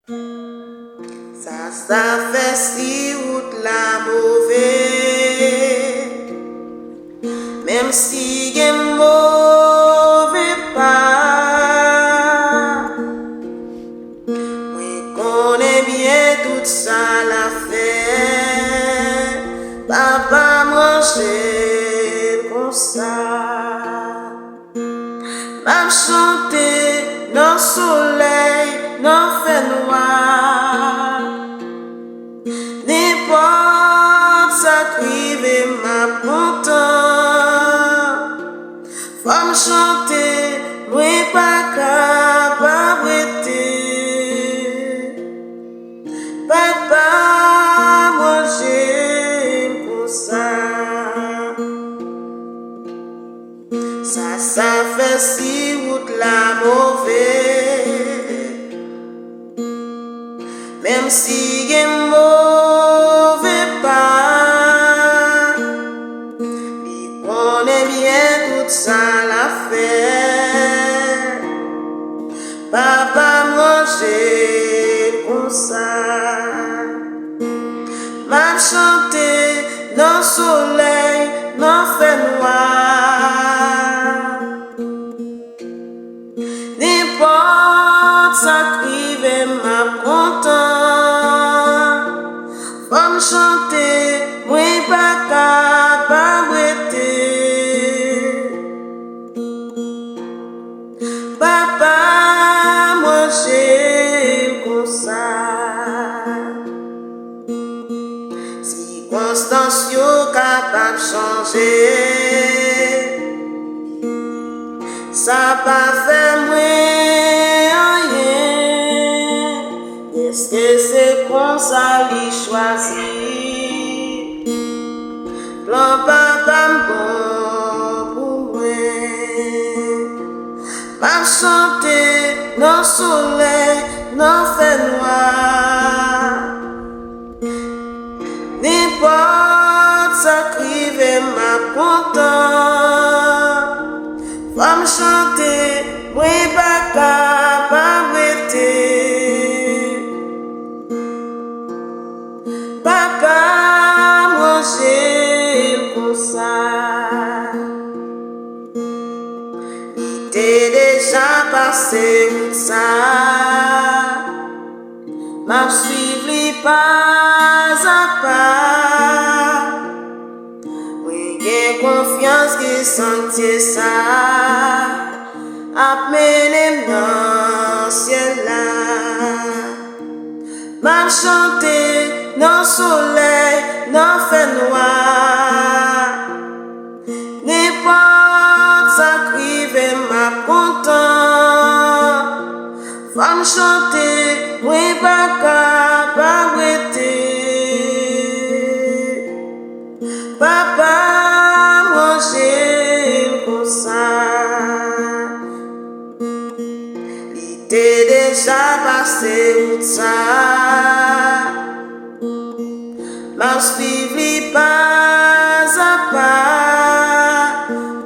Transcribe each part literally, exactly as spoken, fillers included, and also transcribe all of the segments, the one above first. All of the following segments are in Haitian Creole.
Sa, sa fè si wout la move, menm si gen move pa, mwen konnen byen tout sa l ap fè, Papa m ranje l konsa. M ap chante nan solèy, nan fènwa. Nenpòt sa k rive, m ap kontan. Fò m chante, mwen pa kapab rete. Papa m ranje m konsa. Sa, sa fè si wout la move, menm si gen move pa, li konnen byen tout sa l ap fè. Papa m ranje l konsa. M ap chante nan solèy, nan fènwa. Nenpòt sa k rive, m ap kontan. Fò m chante, mwen pa kapab rete. Papa m ranje l konsa. Sikonstans yo kapab chanje, sa pa fè mwen anyen. Èske se konsa li chwazi? Plan Papa m bon pou mwen. M ap chante nan solèy, nan fènwa. Nenpòt sa k rive, m ap kontan. Fò m chante, mwen pa kapab rete. Papa m ranje l konsa. Li te deja pase wout sa. M ap swiv li pa a pa. Mwen gen konfyans ke santye sa ap mennen m nan syèl la. M ap chante nan solèy, nan fènwa. Nenpòt sa k rive, m ap kontan. Fò m chante, mwen pa kapab rete. Papa m ranje l konsa. Li te deja pase wout sa. M ap swiv li pa a pa.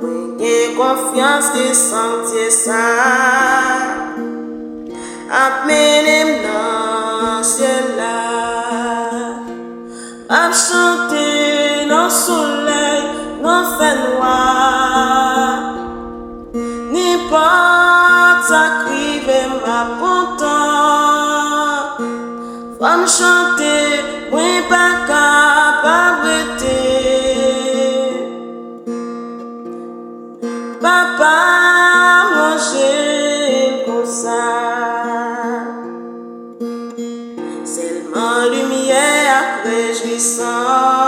Mwen gen konfyans ke santye sa ap mennen m nan syèl la. M ap chante nan solèy, nan fènwa. Nenpòt sa k rive, m ap kontan. Fò m chante, mwen pa kapab rete. Papa m ranje l konsa. Sèlman limyè ak rejwisans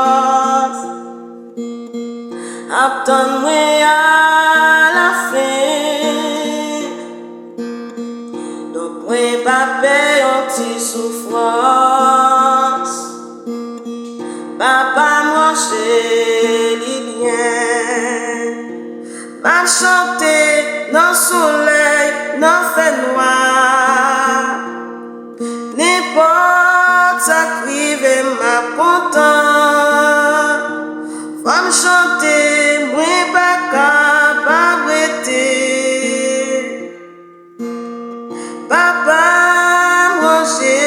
ap tann mwen alafen. Donk mwen pa pè yon ti soufrans. Papa m ranje li byen. M ap chante nan solèy, nan fènwa. Nenpòt sa k rive, m ap kontan. Fò m chante, mwen pa kapab rete. Papa m ranje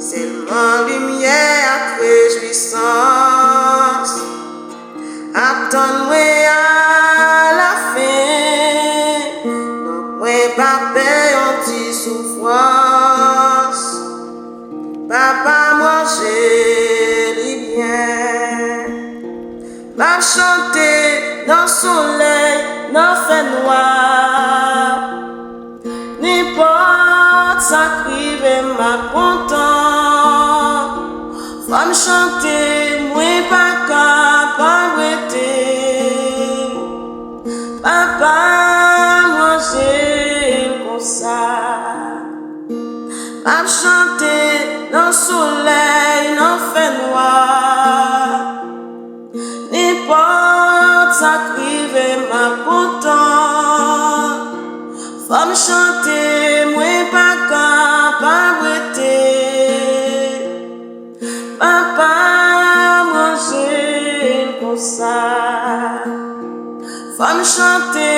Sèlman limyè ak rejwisans ap tann mwen alafen. Non, mwen pa pè yon ti soufrans. Papa m ranje li byen. M ap chante nan solèy, nan fènwa. Nenpòt sa k rive m ap kontan. Fò m chante, mwen pa kapab rete. Papa m ranje l konsa. M ap chante nan solèy, nan fènwa. Nenpòt sa k rive m ap kontan. Fò m chante, mwen pa kapab rete. Papa m ranje l konsa. Fò m chante,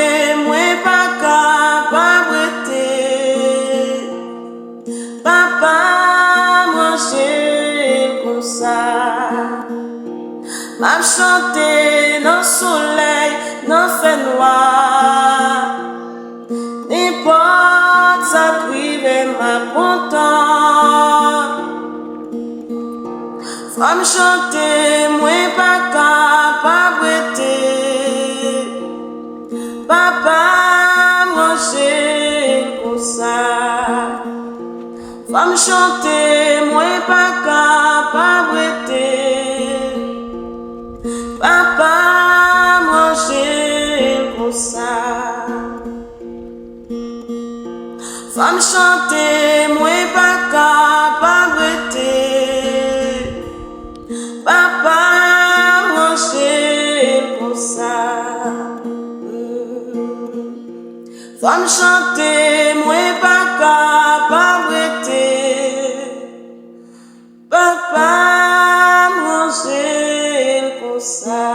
mwen pa kapab rete. Papa m ranje l konsa. M ap chante nan solèy, nan fènwa. Nenpòt sa k rive m ap kontan. Fò m chante, mwen pa kapab rete. Papa m ranje l konsa. Fò m chante, mwen pa kapab rete. Papa m ranje l konsa. Fò m chante, mwen pa kapab rete. Papa m ranje l konsa. Fò m chante, mwen pa kapab rete. Papa m ranje l konsa.